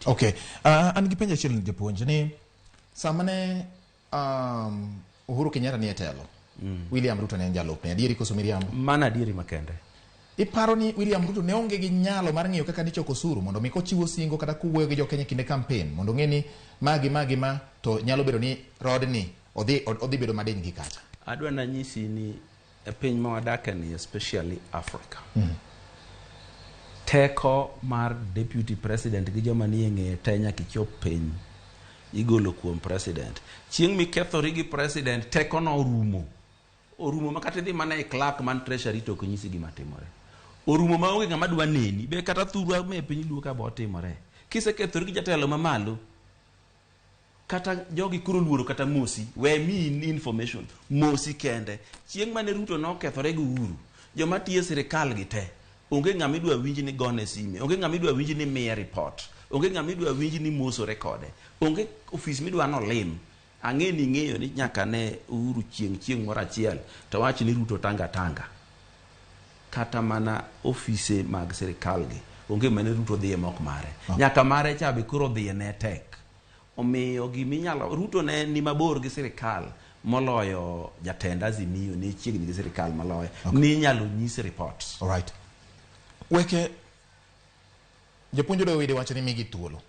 Authority. Okay. An gi penjo achiel, japuonj, ni sama ne Uhuru Kenyatta ni e telo, William Ruto ne en jalupne. Adieri koso miriambo? Mano adieri makende. Iparo ni William Ruto ne onge gi nyalo mar ng'iyo kaka nichoko osuru mondo mi kochiwo singo kata kowuoyo gi jokenya e kinde campaign mondo ong'e ni ma gi ma gi ma to nyalo bedo ni rodni odhi bedo madiny gi kacha? Adwa nanyisi ni e piny ma wadake ni, especially Africa, teko mar deputy president gi joma nie ng'eye te nyaka ichop piny igolo kuom president. Chieng' mikethori gi president, teko no orumo. Orumo ma kata idhi mana e clerk man treasury to ok nyisi gima timore. Orumo ma onge ng'ama dwa neni. Be kata thurwa me piny Luo ka bo otimore. Kisekethori gi jatelo mamalo, kata jogi koro luoro kata mosi, we miyi information, mosi kende. Chieng' mane Ruto nokethore gi Uhuru, joma tiyo e sirikal gi te, onge ng'ama idwa winj ni gone sime, onge ng'ama idwa winj ni miye report, onge ng'ama idwa winj ni mosore kode, onge ofis midwa nolim. Ang'e ni ing'eyo ni nyaka ne Uhuru chieng' moro achiel to wach ni Ruto tanga tanga. Kata mana ofise mag sirikal gi, onge mane Ruto dhiye mok mare. Nyaka mare cha be koro dhiye ne tek. Omiyo giminyalo Ruto ne ni mabor gi sirikal moloyo jatend Azimio ne chiegni gi sirikal moloyo. Ni inyalo nyis reports. Alright. Weke japuonj Odoyo Wide wacho ni migi thuolo.